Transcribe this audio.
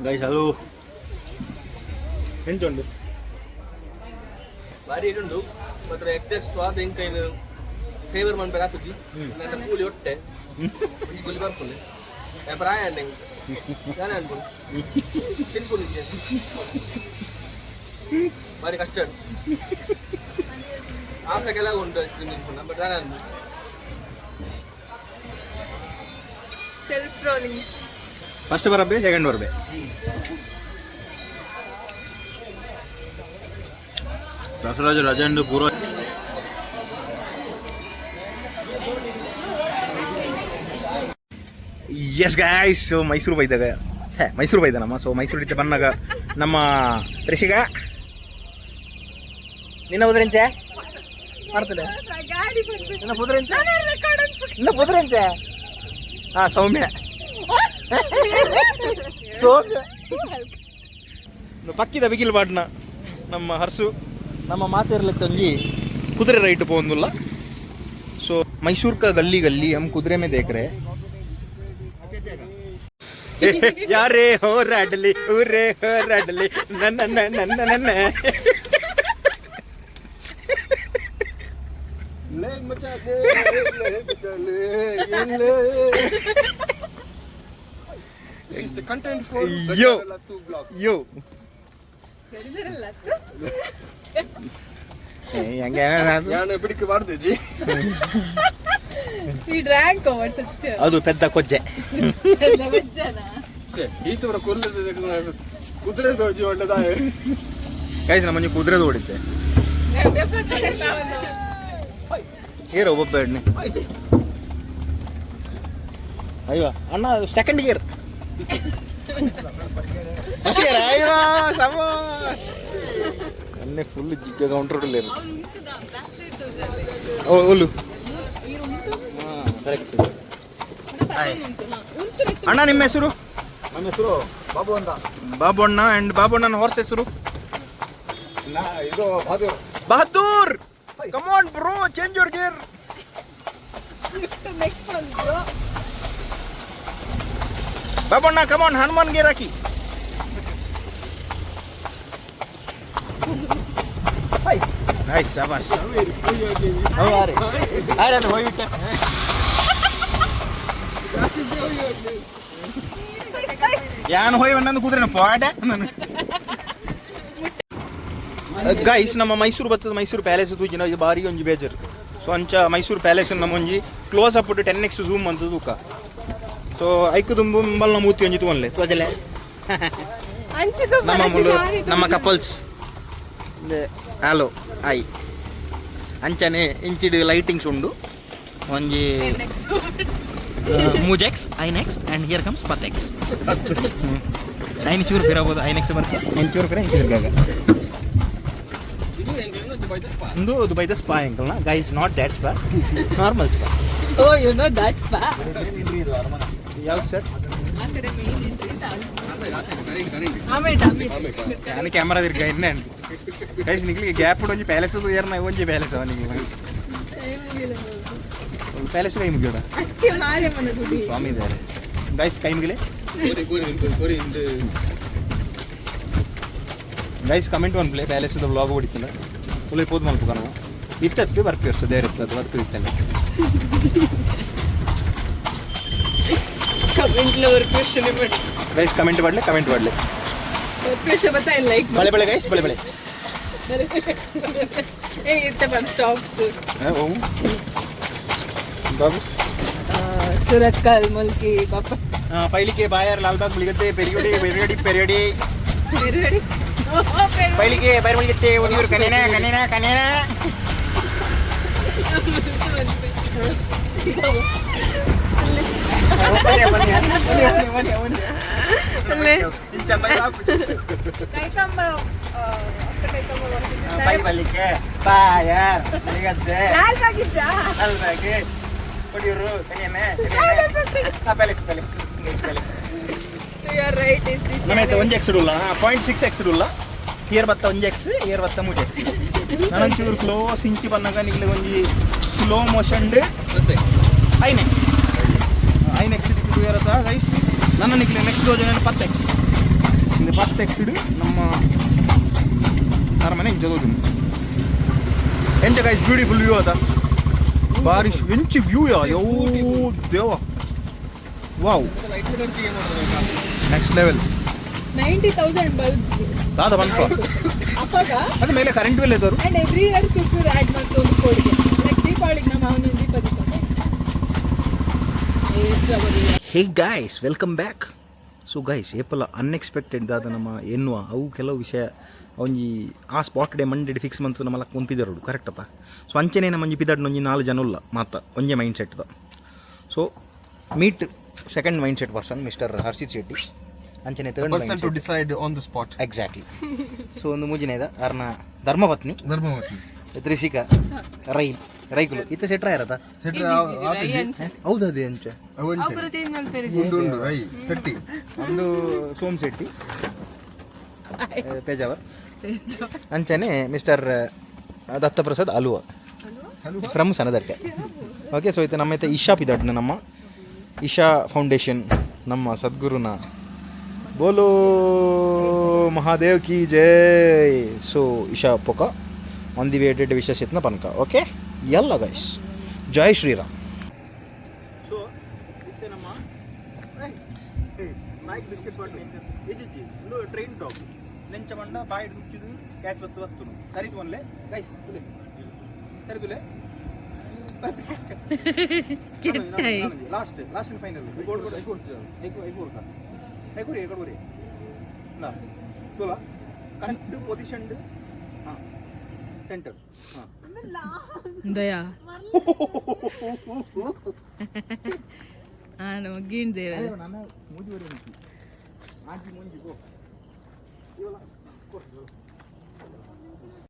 Guys, hello. ಎಂಚ ಉಂಡು? ಬಾರಿ ಉಂಡು ಮಾತ್ರ. ಎಕ್ಸಾಕ್ಟ್ ಸ್ವಾದ ಎಂಕೈನು ಸೇವರ್ ಮನ್ಪೆರೆ ಆಪುಜಿ. ನನ್ನ ಕೂಲಿ ಒಟ್ಟೆ ಒಂಜಿ ಗುಲಿ ಬರ್ಪುಂಡು ಪ್ರಾಯ ಅಂಡೆ ದಾನೆ ಅನ್ಪುಂಡು ತಿನ್ಪುಂಡು. ಬಾರಿ ಕಷ್ಟ ಉಂಟು. ಆಸೆ ಕೆಲವು ಉಂಟು ಐಸ್ ಕ್ರೀಮ್ ತಿನ್ಪುಂಡು, ಬಟ್ ದಾನೆ ಅನ್ಪುಂಡು. Self rolling. First ಬರಬೆ, ಸೆಕೆಂಡ್ ಬರಬೆ. ಬಸವರಾಜ ರಜಂಡು ಪೂರ್ವ. ಎಸ್ ಗಾಯ್ಸ್, ಸೊ ಮೈಸೂರು ಬೈದಾಗ, ಛೇ, ಮೈಸೂರು ಬೈದ ನಮ್ಮ. ಸೊ ಮೈಸೂರು ಇತ್ತೆ ಬಂದಾಗ ನಮ್ಮ ಋಷಿಗ ನಿನ್ನ ಕುದುರೆಂಚೆ ಮಾಡ್ತದೆ. ನಿನ್ನ ಕುದುರೆಂಚೆ, ನಿನ್ನ ಕುದುರೆಂಚೆ. ಹಾ, ಸೌಮ್ಯ, ಸೌಮ್ಯ ಪಕ್ಕಿದ ಬಿಗಿಲ್ ಬಾಡ್ನ ನಮ್ಮ ಹರ್ಸು. ನಮ್ಮ ಮಾತಿರ್ಲಿಕ್ಕೆ ಒಂಜಿ ಕುದುರೆ ರೈಟ್ ಪೋಂದುಲ್ಲ. सो मैसूर का गली गली हम कुदरे में देख रहे हैं. ಯಾರೇ ಹೋರಾಡಲಿ, ಊರೇ ಹೋರಾಡಲಿ, ನನ್ನ ನನ್ನ ನನ್ನ. This is the content for Yo. Vlog. ಯೋ, ಹೆಂಗೆ? ಯಾನ ಬಿಡಿಕೆ ಬಾರ್ದಿಜಿ. ಈ ಡ್ರ್ಯಾಂಕ್ ಓವರ್ ಸತ್ಯ. ಅದು ಪೆದ್ದ ಕೊಜ್ಜೆ. ಛೇ, ಈತವರ ಕೊಲ್ಲದ ಕುದುರೆ ದೋಜಿ ಒಳ್ಳೆದಾಯ. ಗೈಸ್, ನಮ್ಮ ಕುದುರೆ ಓಡಿದ್ದೆ. ಏರ್ ಒಬ್ಬೊಬ್ಬ ಎಣ್ಣೆ. ಅಯ್ಯೋ ಅಣ್ಣ, ಸೆಕೆಂಡ್ ಗೇರ್, ಫಸ್ಟ್ ಗೇರ್. ಅಯ್ಯೋ ಸಮ ಅನ್ನೆ ಫುಲ್ ಜಿಗ್ಗ ಕೌಂಟರ್. ಓಲು ಕರೆಕ್ಟ್. ಅಣ್ಣ, ನಿಮ್ಮ ಹೆಸರು? ನಮ್ಮ ಹೆಸರು ಬಾಬು ಅಂತ. ಬಾಬಣ್ಣ. ಅಂಡ್ ಬಾಬಣ್ಣನ ಹಾರ್ಸ್ ಹೆಸರು? ನಾ ಇದು Bahadur. Bahadur. Come on bro, change your gear. Next one bro. Babanna, come on, Hanuman gear hockey. Nice, ಶಾಬಾಸ್. ಅರೆ ಅರೆ, ಅದು ಹೋಗ್ಬಿಟ್ಟೆ. ಯಾನ್ ಹೋಯ್ ಒಂದೊಂದು ಕುದುರೆ ಪಾಡೆ. ಗೈಸ್, ನಮ್ಮ ಮೈಸೂರು ಬರ್ತದೆ. ಮೈಸೂರು ಪ್ಯಾಲೇಸ್ ತೂಜಿನ ಇದು ಬಾರಿ ಒಂಜಿ ಬೇಜಾರು. ಸೊ ಅಂಚ ಮೈಸೂರು ಪ್ಯಾಲೇಸ್ ನಮ್ಮ ಒಂಜಿ ಕ್ಲೋಸ್ ಅಪ್ 10x zoom ಅಂತ ತೂಕ. ಸೊ ಐಕು ದುಂಬು ಮಂಬಲ್ನ ಮೂತಿ ಒಂಜಿ ತೂವನ್ಲೆ ತೋಜಲೆ. ನಮ್ಮ ಮುಳ್ಳು ನಮ್ಮ ಕಪಲ್ಸ್. ಹಲೋ, ಆಯ್. ಅಂಚನೆ ಇಂಚಿಡು ಲೈಟಿಂಗ್ಸ್ ಉಂಡು. ಒಂಜಿ ಮೂಜೆಕ್ಸ್, ಐನೆಕ್ಸ್ ಆ್ಯಂಡ್ here comes ಪತ್ತೆಕ್ಸ್. ಐನ್ ಚೂರು ಫಿರಬೋದು, ಐನೆಕ್ಸ್ ಬರ್ತೆ. ಐನ್ ಚೂರು ಫಿರ ಇಂಚು ತಿರ್ಗಾಗ. ಇದು ಎಂಕ್ಲೆನ ದುಬೈದ ಸ್ಪಾ. ಒಂದು ದುಬೈದ spa ಎಂಕಲ್ನ. Guys, not that spa, normal spa. Oh, you know that spa. ಯಾವ್ದು ಸರ್? ಆ ಕಡೆ ಮೇನ್ ಎಂಟ್ರಿ. ಆಮೇಲೆ ಆಮೇಲೆ. ನಾನು ಕ್ಯಾಮರಾ ತಿರ್ಗ ಇನ್ನೇ. ಗೈಸ್, ನಿಕ್ಲಿಗೆ ಗ್ಯಾಪ್ ಒಂಜಿ ಪ್ಯಾಲೇಸ್ ಏರ್ನ ಒಂಜಿ ಪ್ಯಾಲೇಸ್ ನಿಕ್ಲಿ ಪ್ಯಾಲೇಸ್ ಕೈ ಮುಗಿಯೋಣ. ಅಕ್ಕೆ ಮಾರಿಯಮ್ಮನ ಗುಡಿ. ಸ್ವಾಮಿ ಇದ್ದಾರೆ. ಗೈಸ್, ಕೈ ಮುಗಿಲೆ. ಕೋರಿ ಕೋರಿ ಕೋರಿ ಇಂದು. ಗೈಸ್, ಕಮೆಂಟ್ ಮನ್ಪುಲೆ ಪ್ಯಾಲೇಸ್ ವ್ಲಾಗ್ ಹೊಡಿತಲ್ಲ. ಉಲೈ ಪೋದು ಮಲ್ಪ ಕಣ ಇತ್ತತ್ತು ಬರ್ಪಿ ವರ್ಷ ದೇವ್ರ ಇತ್ತತ್ತು ಬರ್ತು ಇತ್ತಲ್ಲ. ಕಮೆಂಟ್ ಲವರ್ ಕ್ವೆಶ್ಚನ್ ಮಾಡಿ. ಗೈಸ್, ಕಮೆಂಟ್ ಮಾಡಲೆ, ಕಮೆಂಟ್ ಮಾಡಲೆ. ಕ್ವೆಶ್ಚನ್ ಬರ್ತಾ ಇಲ್ಲ, ಲೈಕ್. ಬಳೆ ಬಳೆ ಗೈಸ್, ಬಳೆ ಬಳೆ. ಏ ಇತ್ತ ಬಂದು ಸ್ಟಾಪ್ಸ್. ಬಾಬು. ಸುರತ್ಕಲ್, ಮುಲ್ಕಿ, ಬಾಪ. ಪೈಲಿಕೆ, ಬಾಯಾರ್, ಲಾಲ್ಬಾಗ್, ಮುಳಿಗದ್ದೆ, ಪೆರಿಯೋಡಿ, ಪೆರಿಯೋಡಿ, ಪೆರಿಯೋಡಿ. ಪೆರುಗಡಿ. ಪೈಲಿಕೆ, ಬೈರ್, ಮುಳಿಗತ್ತೆ, ಒಡಿಯೂರು, ಕನೇನ, ಕನೇನ, ಕನೇನ. ಕೈಕಂಬ, ಅಕ್ಕ ಕೈಕಂಬ ಬರ್ತಿದ್ದೆ. ಪೈಪಲಿಕೆ, Bayar, ಮುಳಿಗದ್ದೆ. Lalbagh ಇದ್ದಾ? Lalbagh, Odiyoor, ಕನೇನ. Palace, palace, palace. To your right is the ನಮ್ಮೈತೆ ಒಂಜಿ ಎಕ್ಸ್ ಉಲ್ಲ, 0.6 ಎಕ್ಸ್ ಉಲ್ಲ. Here ಬತ್ತ ಒಂಜಿ ಎಕ್ಸ್, here ಬತ್ತ ಮೂಜಿ ಎಕ್ಸ್. ನಾನೊಂಚೂರು ಕ್ಲೋಸ್ ಇಂಚಿ ಬಂದಾಗ ನಿಗ್ಲೆ ಒಂಜಿ ಸ್ಲೋ ಮೋಷನ್. ಮತ್ತೆ ಐನೆಕ್ಸ್, ಐನೆಕ್ಸ್ ಇರತ್ತ ಗೈಸ್. ನನ್ನ ನಿಗ್ಲೆ ನೆಕ್ಸ್ಟ್ ದೋಜನ ಪತ್ತು ಎಕ್ಸ್. ಇಂದು ಪತ್ತು ಎಕ್ಸ್ಡ್ ನಮ್ಮ ಅರಮನೆ ಇಂಚ ತೋಜುಂಡು. ಎಂಚ ಗೈಸ್, ಬ್ಯೂಟಿಫುಲ್ ವ್ಯೂ ಅದ? ಬಾರಿ ಎಂಚಿ ವ್ಯೂ ಯಾ, ಯೋ ದೇವ, ವಾವ್! Next level. 90,000 bulbs. ದಾದ ಬಂತ? ಅಪ್ಪಗ. ಅದು ಮೇಲೆ ಕರೆಂಟ್ ಬಿಲ್ ಇದ್ದವರು. ಅಂಡ್ ಎವ್ರಿ ಇಯರ್ ಚೂರು ಚೂರು ಆ್ಯಡ್ ಮಾಡ್ಕೊಂಡು ಕೊಡುಗೆ, ಲೈಕ್ ದೀಪಾವಳಿಗೆ ನಮ್ಮ ಅವನೊಂದು ದೀಪ ದೀಪ. Hey guys, welcome back. So guys, ಏಪಲ ಅನ್ಎಕ್ಸ್ಪೆಕ್ಟೆಡ್ ದಾದ ನಮ್ಮ ಎನ್ನುವ ಅವು ಕೆಲವು ವಿಷಯ ಒಂಜಿ ಆ ಸ್ಪಾಟ್ ಡೇ ಮಂಡೆ ಫಿಕ್ಸ್ ಮಂತ್ ನಮ್ಮಲ್ಲ ಕೊಂಪಿದರೋಡು, ಕರೆಕ್ಟ್ ಅಪ್ಪ? ಸೊ ಅಂಚನೆ ನಮ್ಮ ಒಂಜಿ ಪಿದಾಡ್ ಒಂಜಿ ನಾಲ್ ಜನ ಉಲ್ಲ ಮಾತ ಒಂಜೆ mind ಸೆಟ್ದ. So meet second mind set person, Mister Harshit Shetty. ಅಂಚನೆ third Person to decide on the spot. Exactly. So ಒಂದು ಮೂಜಿನೇದ ಅರ್ನ ಧರ್ಮಪತ್ನಿ. ಧರ್ಮವತಿ. ತ್ರಿಷಿಕಾ ರೈ ರೈಕುಲು ಇತ್ತ ಸೆಟ್ರ ಇರತ್ತ. ಹೌದು, ಅದೇ ಅಂಚೆ. ಉಂಡು ರೈ ಸೆಟ್ಟಿ. ಒಂದು ಸೋಮ್ ಶೆಟ್ಟಿ ಪೇಜಾವರ್, ಅಂಚನೆ ಮಿಸ್ಟರ್ ದತ್ತಪ್ರಸಾದ್ ಅಲುವ ಫ್ರಮ್ ಸನದರ್ಕೆ. ಓಕೆ, ಸೊ ಇದು ನಮ್ಮ ಇಶಾ ಪಿದಾಟ್ನ ನಮ್ಮ ಇಶಾ ಫೌಂಡೇಶನ್, ನಮ್ಮ ಸದ್ಗುರುನ. ಬೋಲೋ ಮಹಾದೇವ್ ಕಿ ಜೈ! ಸೊ ಇಶಾ ಪೊಕ on the way dead wishes ಇತ್ನ ಪನ್ಕ. ಓಕೆ, ಎಲ್ಲ ಗೈಸ್, ಜೈ ಶ್ರೀರಾಮ್. ಸೊ ಇತ್ತೆ ನಮ್ಮ ನಾಯ್ಕ್ ಬಿಸ್ಕೆಟ್ ಬಾಟ್ಲಿ ಇಜ್ಜಿ. ಒಂದು ಟ್ರೈನ್ ಡಾಗ್ ನೆಂಚ ಬಂಡ ಬಾಯಿಡ್ ಮುಚ್ಚಿದು ಕ್ಯಾಚ್ ಬತ್ತು ಬತ್ತು. ಸರಿ ಒನ್ಲೆ ಗೈಸ್, ತುಲೆ ಸರಿ ತುಲೆ. ಲಾಸ್ಟ್ ಲಾಸ್ಟ್ ಫೈನಲ್ ಐಕೂರಿ ಐಕೂರಿ ತುಲ ಕರೆಕ್ಟ್ ಪೊಸಿಷನ್, ಹಾಂ, ಸೆಂಟರ್, ಹಾಂ. ದಯಾ ಆ ನಮ್ಮ ಗೀಣ್ ದೇವ. ನಾನು ಮೂಜಿ ವರೆ ಆಜಿ ಮುಂಜಿ ಗೋ.